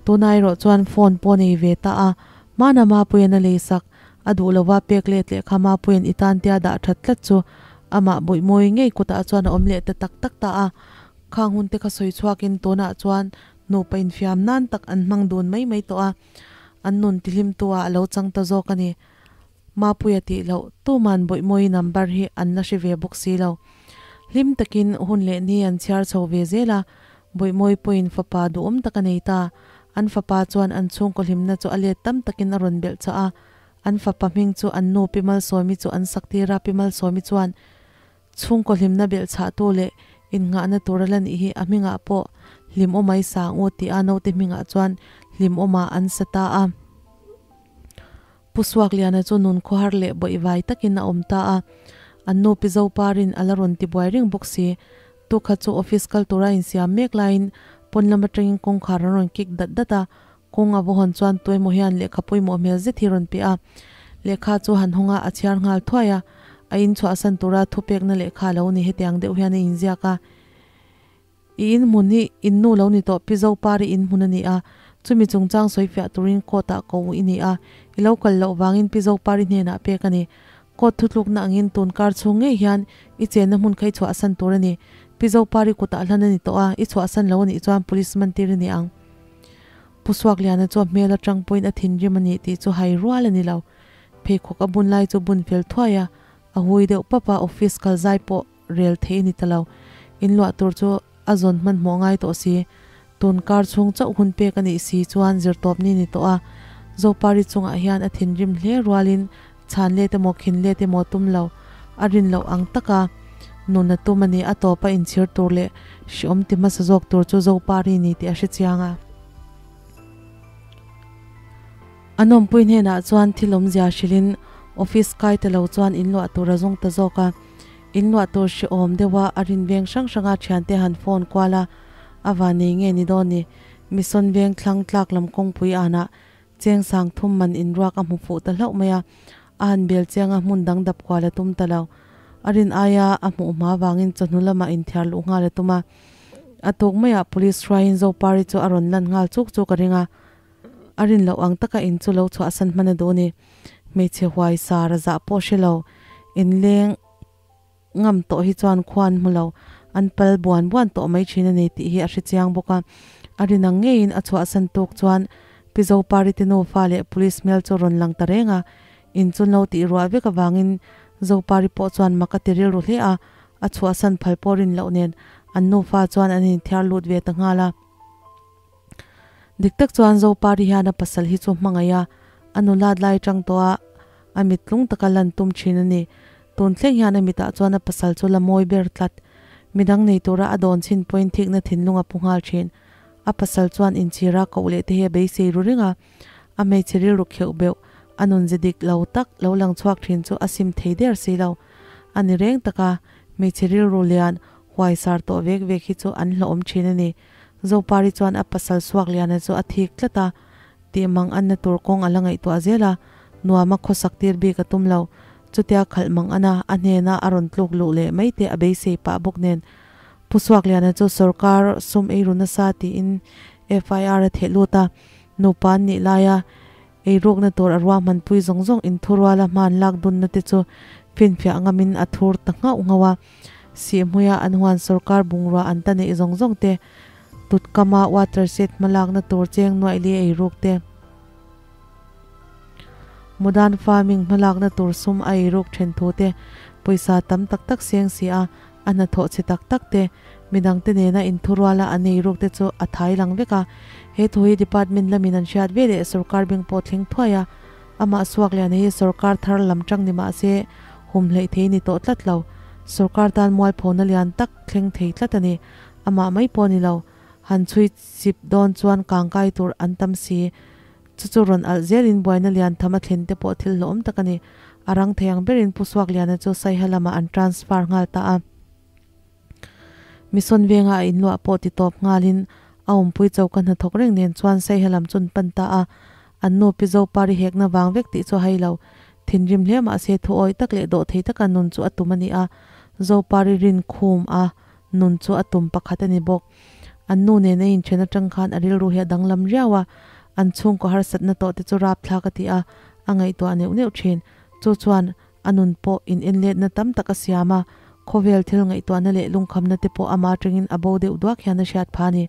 Tuna erawh chuan phone pawh nei ve ta a, hmana Mapuian a lei sak, a duh lova pek let leh kha Mapuian i tan tia dah that tlat chu amah Bawihmawi ngei kutah chuan a awm leh ta tak tak ta a. Khang hun te kha sawi chhuakin tunah chuan nupa infiam nan tak an hmang dun mai mai tawh a, an nun tihlimtu ah a lo chang ta zawk a ni. Mapuia tih loh tuman Bawihmawi number hi an la hre ve bawk si lo. Hlim takin hun leh ni an chhiar chho ve zel a, Bawihmawi pawhin fapa duhawm tak a nei ta. An fapa chuan an chhungkaw hlimna chu a let tam takin a rawn belh chah a. An fapa hming chu an nu Pi Malsawmi chu an sak tir a, Pi Malsawmi chuan chhungkaw hlimna belhchhahtu leh innghahna tur a la nih hi a hmingah pawh Hlimawmai sang u tih a naute hmingah chuan Hlimawma an sa ta a. Pu Suakliana chu nun khawhar leh bawihvai takin a awm ta a, an nu Pi Zoparin a la rawn ti buai reng bawk si. Tukha chu office kal tura insiam mek laiin pawn lam atangin kawngkhar an rawn kik dat dat a, kawng a va hawn chuan tuemaw hian lehkha pawimawh hmel zet hi rawn pe a. Lehkha chu han hawng a, a chhiar nghal thuai a, a inchhuahsan tura thupekna lehkha a lo ni hetiang deuh hian a inziak a. I in hmun hi in nu lo ni tawh Pi Zopari in hmun a ni a, chumi chungchang sawi fiah turin court ah ko i ni a, i lo kal loh vangin Pi Zopari hnenah pek a ni. Court thutlukna angin tun kar chhung ngei hian i chenna hmun kha i chhuahsan tur a ni. Pi Zopari kutah hlan a ni tawh a, i chhuahsan lo a nih chuan police man tir i ni ang. Pu Suakliana chu a hmel atang pawhin a thinrim a ni tih chu hai rual a ni lo. Pheikhawk a bun lai chu bun fel thuai a, a hui deuh pap a, office kal zai pawh rel theih a ni ta lo. Inluah tur chu a zawn hmanhmawh ngai tawh si. Tun kar chhung chauh hun pek a nih si chuan zirtawpni ni tawh a. Zopari chungah hian a thinrim hle rualin chhan let emaw khin let emaw tum lo. A rin loh ang taka nun a tum a ni. A tawpa inchhir tur leh hriawm ti hmasa zawk tur chu Zopari ni tih a hre chiang a. A nawmpui hnenah chuan thil awmzia hrilhin office kai ta lo chuan inluah tur a zawng ta zawk a. Inluah tur hrehawm deuha a rin veng hrang hranga thiante han phone kual a, a van nei nge ni dawn ni? Mission veng thlang tlak lam kawngpui anah cheng sang thum man inruak a hmu fuh ta hlauh mai a, a han bel chiang a hmun dang dap kual a tum ta lo. A rin aia a hmuh hma vangin chawhnu lamah inthiar luh nghal a tum a. A tuk maiah police hruaiin Zopari chu a rawn lan nghal chuk chuk a ring a. A rin loh ang taka in chu lo chhuahsan hman a duh ni. Hmeichhe huai sar a zah pawh hre lo. Inleng ngam tawh hi chuan khua an hmu lo. An pal buan buan tawh mai thin a ni tih hi a hre chiang bawk a. A rin ang ngeiin a chhuahsan tuk chuan Pi Zopari te nufa leh police hmel chu rawn lang ta reng a. In chu lo tih ruah vek avangin Zopari pawh chuan mak a ti rilru hle a. A chhuahsan phal pawh rin loh nen an nufa chuan an inthiar lut ve ta nghal a. Dik tak chuan Zopari hian a pasal hi chu hmangaih a, a nulat lai tang tawh a, a mit tlung taka lan tum thin a ni. Tun thleng hian a mitah chuan a pasal chu la mawi ber tlat. Midang nei tura a dawn chhin pawhin thikna thinlung a pu nghal thin. A pasal chuan inchhira koh leh te hi a beisei ru reng a, a hmeichhe rilru kheuh beuh, a nunze dik lo tak lo lang chhuak thin chu a sim thei der si lo. A ni reng taka hmeichhe rilru lian huaisar tawh vek vek hi chu an hlawhawm thin a ni. Zopari chuan a pasal Suakliana chu a thik tlat a, tih mang anna tur kawng a la ngaihtuah zel a, nuama khawsak tir bik a tum lo. Chutia khalh mang ana a hnena a rawn tluk luh leh mai te a beisei pah bawk nen. Pu Suakliana chu sawrkar sum ei ru nasa tiin FIR a theh lut a, nupa an nih laia eirukna tur a ruahmanpui zawng zawng inthuruala hman lak dunna te chu finfiah ngamin a thur ta nghauh nghauh a. Sihhmuia an huan sawrkar bungrua an ta neih zawng zawng te, tutkama water shed hmalakna tur cheng nuaih li eiruk te, Modern farming hmalakna tur sum a eiruk then thu te, pawisa tam tak tak seng si a, a hnathawh chhe tak tak te, midangte nena inthuruala an eiruk te chu a thai lang vek a. He thu hi department lamin an hriat ve leh sawrkar beng pawh thleng thuai a, amah Suakliana hi sawrkar thar lam tang ni mah se, Hum hleih thei ni tawh tlat lo. Sorkar tan mualphona lian tak thleng thei tlat a ni. Amah mai pawh ni lo. Han chhui chip dawn chuan kangkai tur an tam si. Chu chu rawn alh zelin buaina lian tham a thlen te pawh thil hlawhawm tak a ni. A rang thei ang berin Pu Suakliana chu Saiha lamah an transfer nghal ta a. Mission venga a inluah pawh ti tawp nghalin a awmpui choka hnathawk reng nen chuan Saiha lam chu an pan ta a. An nu Pi Zopari hekna vang vek tih chu a hai lo. Thinrim hle mahse thu awi tak leh dawh thei taka nun chu a tum a ni a, Zopari rin khum a nun chu a tum pakhat a ni bawk. An nu nen a inthen atang khan a rilru hi a danglam riau a, an chhungkaw harsatna tawh te chu rapthlak a ti a, a ngaihtuah neuh neuh thin. Chu chuan a nun pawh in enletna tam tak a siam a, khawvel thil ngaihtuahna leh lungkhamna te pawh ama atangin a bo deuh duak hian a hriat pha a ni.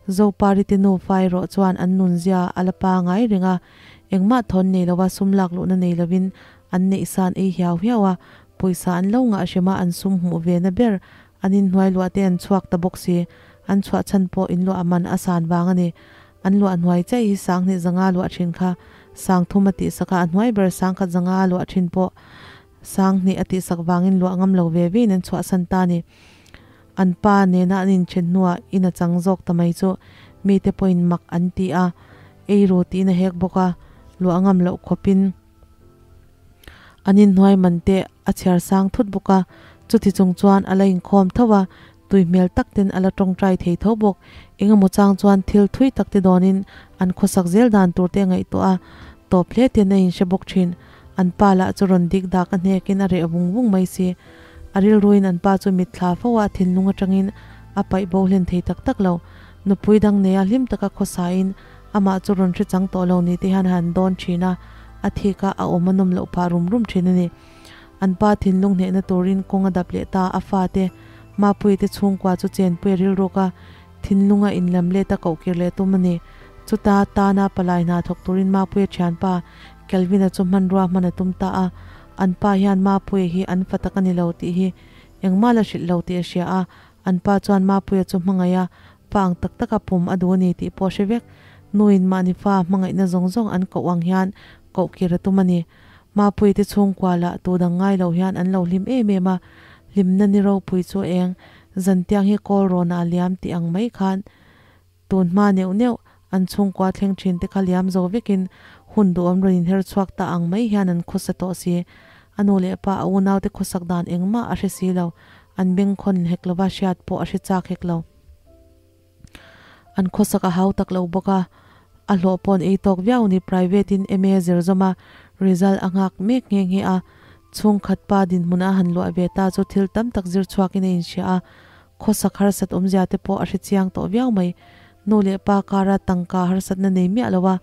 Zopari te nufa erawh chuan an nunzia a la pangai reng a, engmah thawn nei lova sum lak luhna nei lovin an neihsan ei hiau hiau a, pawisa an lo ngah hrem a an sum hmuh ve na ber an inhnuai luah te an chhuak ta bawk si, an chhuah chhan pawh inluah man a san vang a ni. An luah hnuai chiah hi Sanghnih zanga luah thin kha Sangthum a tihsak a, a hnuai ber sangkhat zanga a luah thin pawh Sanghnih a tihsak vangin luah ngam lo ve vein an chhuahsan ta a ni. An pa nena an inthen hnuah in a chang zawk ta mai chu mite pawhin mak an ti a, eiru tiin a hek bawk a, luah ngam loh khawpin an inhnuai man te a chhiar sang thut bawk a, chuti chung chuan a la inkhawm tho a, tui hmel tak ten a la tawngtai thei tho bawk. Engemaw chang chuan thil thui tak te dawnin an khawsak zel dan tur te a ngaihtuah a, tawp hle ten a inhre bawk thin. An pa lah chu rawn dik dak a hnekin a reh vung vung mai si. A rilruin an pa chu mitthla fo a, a thinlung atangin a paih bo hlen thei tak tak lo. Nupui dang neia hlim taka khawsain amah chu rawn hre chang tawh lo ni te hian a han dawn thin a, a thik a, a awm a nawm loh phah rum rum thin a ni. An pa thinlung hnehna turin kawng a dap leh ta, a fate Mapuite chhungkua chu chenpui a rilruk a, thinlunga inlam let a kohkir leh tum a ni. Chuta tana palai hna thawk turin Mapuia thianpa Kelvin-a chu hmanrua hman a tum ta a, an pa hian Mapuia hi an fa tak a ni lo tih hi engmah la hrilh lo tih a hria a, an pa chuan Mapuia chu hmangaih a, fa ang tak taka pum a duh a ni tih pawh a hre vek. Nuin mahni fa hmangaihna zawng zawng an koh ang hian kohkir a tum a ni. Mapuii te chhungkua lah tu dang ngai lo hian an lo hlim em em a, hlimna ni ropui chu eng zantiang hi kawl rawn ah liam tih ang mai khan tun hma neuh neuh an chhungkua thleng thin te kha liam zo vekin hun duhawm rawn inher chhuak ta ang mai hian an khawsa tawh si. A nu leh pa a unau te khawsak dan engmah a hre si lo, an bengkhawn hek lova hriat pawh a hre chak hek lo. An khawsak a hau tak lo bawk a, a hlawh paw'n ei tawk viau ni private in MA zir zawm a, result a nghak mek nghe nghe a. Chhungkhat pa dinhmun a han luah ve ta chu thil tam tak zir chhuakin a inhria a, khawsak harsat awmzia te pawh a hre chiang tawh viau mai. Nu leh pa kara tangka harsatna nei miah lo a,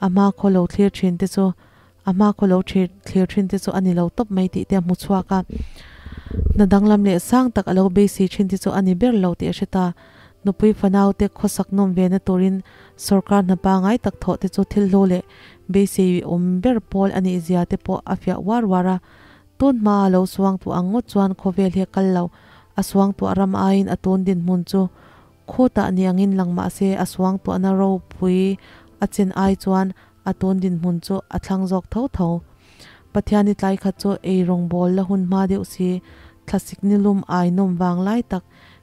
a hma khaw lo thlir thin te chu A hma khaw lo thlir thin te chu a ni lo tawp mai tih te a hmu chhuak a. Hna danglam leh sang tak a lo beisei thin te chu a ni ber lo tih a hre ta. Nupui fanau te khawsak nawm ve na turin sawrkar hna pangai tak thawh te chu thil hlu leh beisei awm ber pawl a nih zia te pawh a fiah uar uar a. Tun hma a lo suang tuah ang ngawt chuan khawvel hi a kal lo. A suang tuah ram aiin a tun dinhmun chu khutah ni angin lang mah se a suang tuahna ropui a chen ai chuan A tun dinhmun chu a thlang zawk tho tho. Pathiani tlai khat chu ei rawngbawl la hun hma deuh si, thlasik ni lum ai nawm vang lai tak,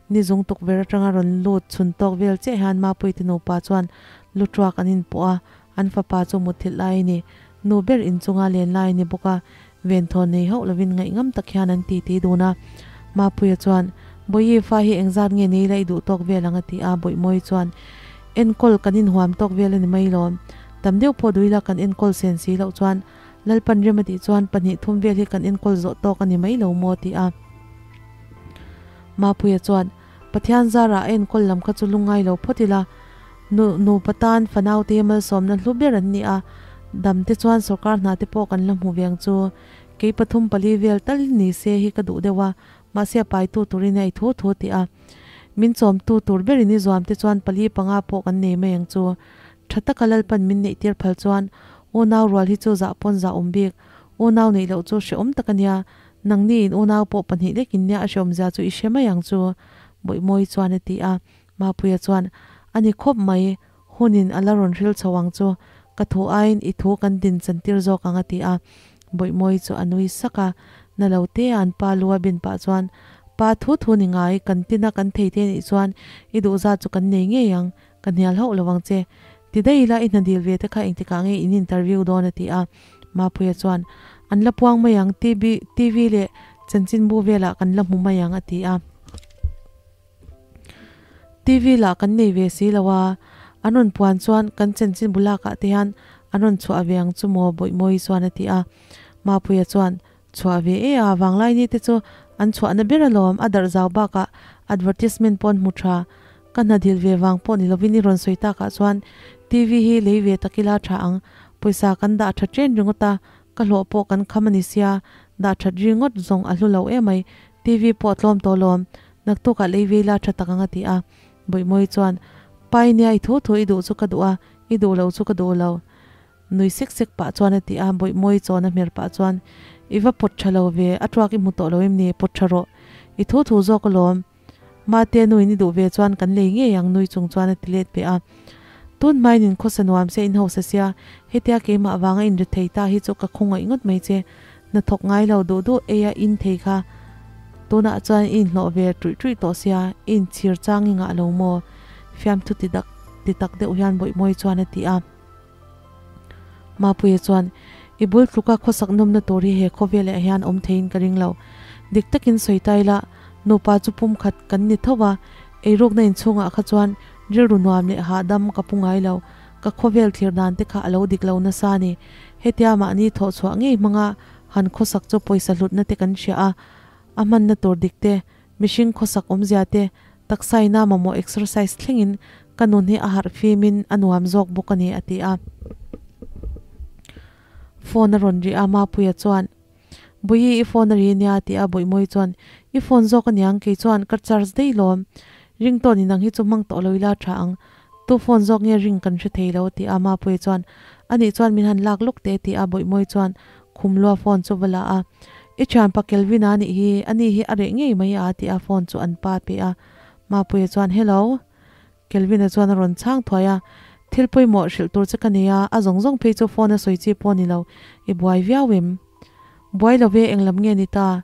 ni zung tukverh atanga rawn lut chhun tawk vel chiah hian Mapuite nupa chuan lu tuak an inpawh a, an fapa chu mutthilh lai a ni. Nu ber inchunga len lai a ni bawk a, venthawn nei hauh lovin ngaihngam tak hian an titi dun a. Mapuia chuan, Bawihi fa hi engzat nge nei la i duh tawk vel ang a ti a, Bawihmawi chuan, Enkawl kan inhuam tawk vel a ni mai lawm. Tam deuh pawh duila kan enkawl sen si loh chuan Lalpan rem a tih chuan pahnih thum vel hi kan enkawl zawh tawk a ni mai lo maw ti a. Mapuia chuan, Pathian zarah a enkawl lam kha chu lungngai lo phawt ila, nu nupa tan fanau te malsawmna hlu ber an ni a, dam te chuan sawrkar hna te pawh kan la hmu veng chu. Kei pathum pali vel tal ni se hi ka duh deuh a, mahse a paitu turin a i thu thu ti a. Min chawmtu tur berin i zuam te chuan pali panga pawh kan nei mai ang chu. Tha taka Lalpan min neih tir phal chuan unau rual hi chu zah pawn zah awm bik. Unau neih loh chu hrehawm tak a nia. Nangni in unau pawh pahnih lek in nia a hrehawmzia chu i hre mai ang chu. Bawihmawi chuan a ti a. Mapuia chuan, A ni khawp mai, hunin a la rawn hril chho ang chu. Ka thu aiin i thu kan din chan tir zawk ang a ti a. Bawihmawi chu a nui sak a. Na lo te a an pa lu a bin pah chuan, Pa thu thu ni ngai, kan tina kan thei te nih chuan i duh zat chu kan nei ngei ang. Ka hnial hauh lo ang che. Ti daih ila i hna dil ve te kha engtikah nge in interview dawn a ti a. Mapuia chuan, An la puang mai ang, TV TV leh chanchinbu velah kan la hmu mai ang a ti a. TV lah kan nei ve si lo a, an rawn puan chuan kan chanchinbu lakah te hian an rawn chhuah ve ang chu maw Bawihmawi chuan a ti a. Mapuia chuan, Chhuah ve e a, vanglai ni te chu an chhuahna ber alawm, a darh zau bakah advertisement pawh an hmu tha. Ka hna dil ve vang pawh ni lovin i rawn sawi takah chuan TV hi lei ve tak ila tha ang, pawisa kan dah tha chen ringawt a, ka hlawh pawh kan kham a ni sia, dah that ringawt zawng a hlu lo emai, TV pawh a tlawm tawh lawm, naktukah lei ve ila tha tak ang a ti a. Bawihmawi chuan, Pai nia i thu thu i duh chu ka duh a, i duh lo chu ka duh lo. Nui sek sek pah chuan a ti a, Bawihmawi chawn a hmer pah chuan, I va pawt tha lo ve, a tuak i hmu tawh lo em ni, pawt tha rawh. I thu thu zawk alawm. Mate nuin i duh ve chuan kan lei ngei ang nui chung chuan a ti let ve a. Tun hmain in khawsa nuam se in hausa sia, hetia keimah vanga in ri thei ta hi chu ka khawngaih ngawt mai che. Hna thawk ngai lo duh duh eia in thei kha tunah chuan i inhlawh ve ṭuih ṭuih tawh sia, i inchhir chang i ngah lo maw? Fiamthu ti dak ti tak deuh hian Bawihmawi chuan a ti a. Mapuia chuan, I bul tluka khawsak nawmna tur hi he khawvelah hian awm theiin ka ring lo. Dik takin sawi ta ila, nupa chu pumkhat kan ni tho va, eirukna inchhungah kha chuan rilru nuam leh hahdam ka pu ngai lo. Ka khawvel thlir dan te kha a lo dik lo nasa a ni. Hetia mahni thawhchhuah ngei hmanga han khawsak chu pawisa hlutna te kan hria a, a hmanna tur dik te, mihring khawsak awmzia te, taksaina mamawh exercise thlengin ka nun hi a harh fimin a nuam zawk bawk a ni, a ti a. Phone a rawn ri a, Mapuia chuan, Buii i phone a ri nia, ti a Bawihmawi chuan, I phone zawk aniang, kei chuan ka charge daih lawm. Ringtone inang hi chu hmang tawh lo ila tha ang. Tu phone zawk nge ring kan hre thei lo, ti a Mapuia chuan, Anih chuan min han lak lawk teh, ti a Bawihmawi chuan Khumlua phone chu va la a, I thianpa Kelvin-a nih hi, ani hi a reh ngei mai a, ti a phone chu an pa pe a. Mapuia chuan, Hello. Kelvin-a chuan a rawn chhang thuai a, Thil pawimawh hrilh tur che ka nei a, a zawng zawng phei chu phone a sawi chi pawh ni lo, i buai viau em? Buai lo ve, englam nge ni ta?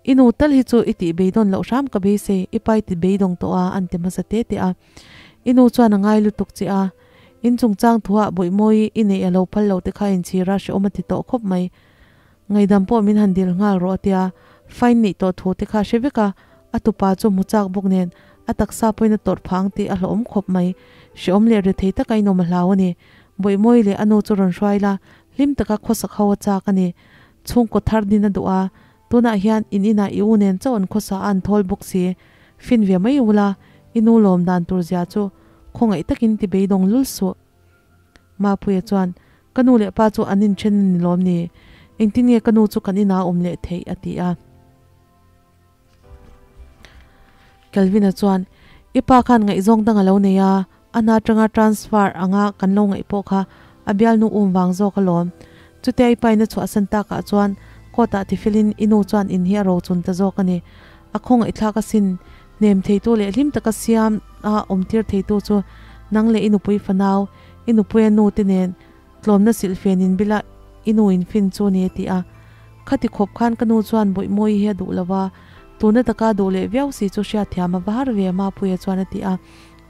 I nu tal hi chu i tih beidawn loh hram ka beisei, i pa i ti beidawng tawh a, an ti hmasa te te a. I nu chuan a ngai lutuk che a, in chungchang thuah bawihmawi i neih a lo phal lo te kha inchhir a hrehawm a ti tawh khawp mai. Ngaidam pawh min han dil nghal rawh a tia, fine neih tawh thu te kha a hre vek a, a tupa chu hmu chak bawk nen a taksa pawhin a tawrh phah ang tih a hlauhawm khawp mai. Hrehawm leh rethei taka inawm a hlau a ni. Bawihmawi leh a nu chu rawn hruai la, hlim taka khawsak ho a chak a ni. Chhungkaw thar din a duh a, tunah hian in inah i u nen chauh an khawsa a an thawl bawk si. Fin ve mai ula, i nu lawm dan tur zia chu khawngaih takin ti beidawng lul suh. Mapuia chuan, Ka nu leh pa chu an inthen a ni lawm ni? Engtin nge ka nu chu kan inah a awm leh theih? a ti a. Kelvin-a chuan, I pa khan ngaihzawng dang a lo nei a, a hna atanga transfer anga kan lo ngaih pawh kha a bialnu um vang zawk alawm. Chutia i pain a chhuahsan takah chuan court ah tifilin i nu chuan in hi a rochun ta zawk a ni. A khawngaihthlak asin, hnem theitu leh hlim taka siam a awmtir theitu chu nang leh i nupui fanau, i nupuia nu te nen Tlawmna silhfen in bila i nu in fin chu ni a ti a. Khati khawp khan ka nu chuan Bawihmawi hi a duh lo va, tuna taka a duh leh viau si chu hriatthiam a va har ve Mapuia chuan a ti a.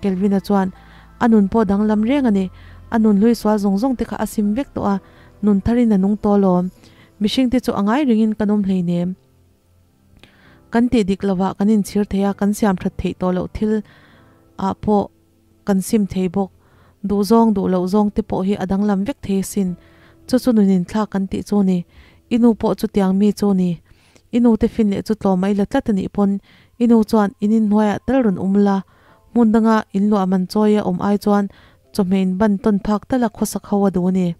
Kelvin-a chuan, A nun pawh danglam reng a ni, a nun hlui sual zawng zawng te kha a sim vek tawh a, nun tharin a nung tawh alawm. Mihring te chu a ngai ringin kan awm hleinem. Kan tih dik lovah kan inchhir thei a, kan siam that theih tawh loh thil ah pawh Kan sim thei bawk. Duh zawng duh loh zawng te pawh hi a danglam vek thei asin. Chu chu nunin thlak kan tih chu ni. I nu pawh chutiang mi chu ni. I nu te fin leh chu tlawm a i la tlat a nih pawn i nu chuan in inhnuaiah tal rawn um la. Hmun danga in luah man chawi a awm ai chuan chawhmeh in ban tawn phak tal a khawsak ho a duh a ni.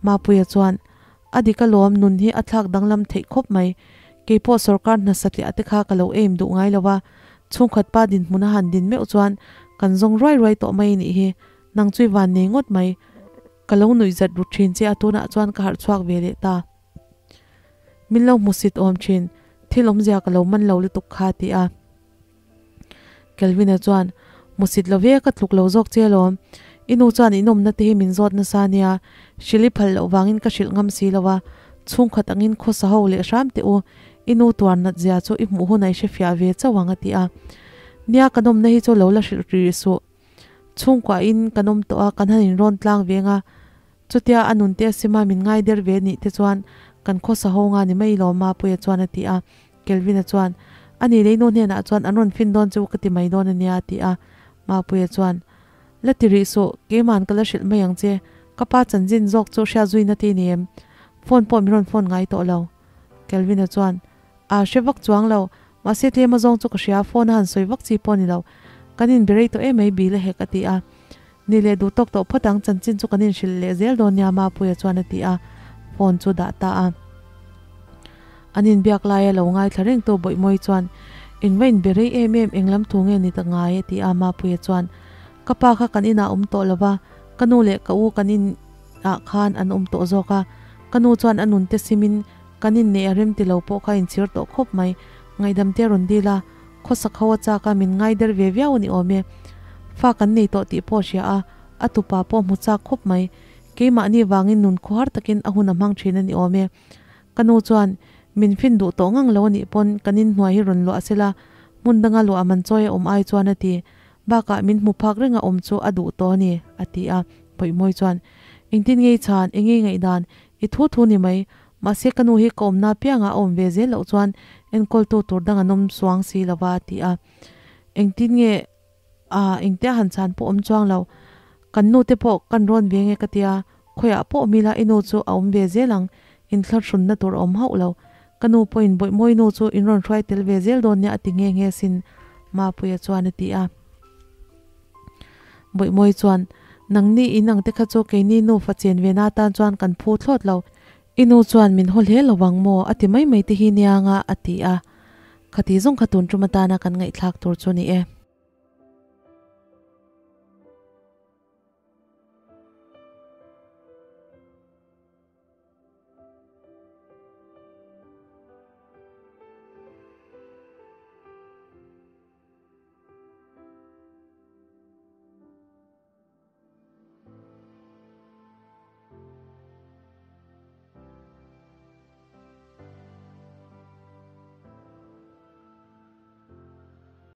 Mapuia chuan, A dik alawm, nun hi a thlak danglam theih khawp mai. Keipawh sorkar hna satliah te kha ka lo aim duh ngai lo a, chhungkhat pa dinhmun a han din meuh chuan kan zawng ruai ruai tawh mai nih hi, nang chu i van nei ngawt mai. Ka lo nuih zat rut thin che a tunah chuan ka harh chhuak ve leh ta. Min lo hmusit awm thin, thil awmzia ka lo man lo lutuk kha ti a. Kelvin-a chuan, Musit lo ve, ka tluk lo zawk che alawm. I nu chuan inawmna te hi min zawt nasa nia, hrilh i phal loh vangin ka hrilh ngam si lo a, chhungkhat angin khawsa ho leh hram teh u, i nu tuar nat zia chu i hmuh hunah i hrefiah ve chauh ang a ti a. Nia, kan awmna hi chu lo la hrilh rih suh. Chhungkuahin kan awm tawh a, kan han inrawn tlang veng a, Chutia a nun te a sima min ngai der ve nih te chuan kan khawsa ho nga ni mai lawm Mapuia chuan a ti a. Kelvin-a chuan, A ni lei nu hnenah chuan an rawn fin dawn chu ka ti mai dawn a nia a ti a. Mapuia chuan, La ti rih suh, keiman ka la hrilh mai ang che. Ka pa chanchin zawk chu hriat zuina te i nei em? Phone pawh min rawn phone ngai tawh lo. Kelvin-a chuan, A hre vak chuang lo, mahse tlem a zawng chu ka hria, phone a han sawi vak chi pawh a ni lo. Kan inberei tawh em mai Bill a hek a ti a. Ni leh duh tawk tawh phawt ang, chanchin chu kan inhrilh leh zel dawn nia Mapuia chuan a ti a, phone chu dah ta a. An inbiak laia lo ngaithla reng tu Bawihmawi chuan, Eng va inberei em em, eng lam thu nge ni ta ngai? a ti a, Mapuia chuan, Ka pa kha kan inah awm tawh lo va, ka nu leh ka u kan in ah khan an awm tawh zawk a, ka nu chuan a nun te simin kan inneih a rem ti lo pawh kha inchhir tawh khawp mai, ngaihdam te a rawn dil a, Khawsak ho a chak a, min ngai der ve viau a ni awm e. Fa kan nei tawh tih pawh a hria a, A tupa pawh hmu chak khawp mai. Keimahni vangin nun khuar takin a hun a hmang thin a ni awm e. Ka nu chuan min fin duh tawh ngang lo a nih pawn kan inhnuai hi rawn luah sela, hmun danga luah man chawi a awm ai chuan a ti. Bakah min hmu phak renga awm chu a duh tawh a ni, a ti a. Pawihmawi chuan, Engtin ngei chhan, eng ngei ngaihdan, i thu thu ni mai. Mahse ka nu hi ka awmna piangah a awm ve zel loh chuan enkawltu tur dang an awm suang si lova, a ti a. Engtin nge a, engtia han chhan pawh awm chuang lo. Kan nu te pawh kan rawn ve nge ka tia, khawiah pawh awm ila i nu chu a awm ve zel ang, inthlahrunna tur a awm hauh lo. Ka nu pawhin Bawihmawi nu chu in rawn hruai tel ve zel dawn nia a ti nghe nghe sin, Mapuia chuan a ti a. Bawihmawi chuan, Nangni in ang te kha chu keini nufa chen ve na tan chuan kan phu thlawt lo. I nu chuan min haw hle lo vang maw? a ti mai mai te hi nia nga a ti a. Khati zawng kha tun tum atana kan ngaihthlak tur chu ni e.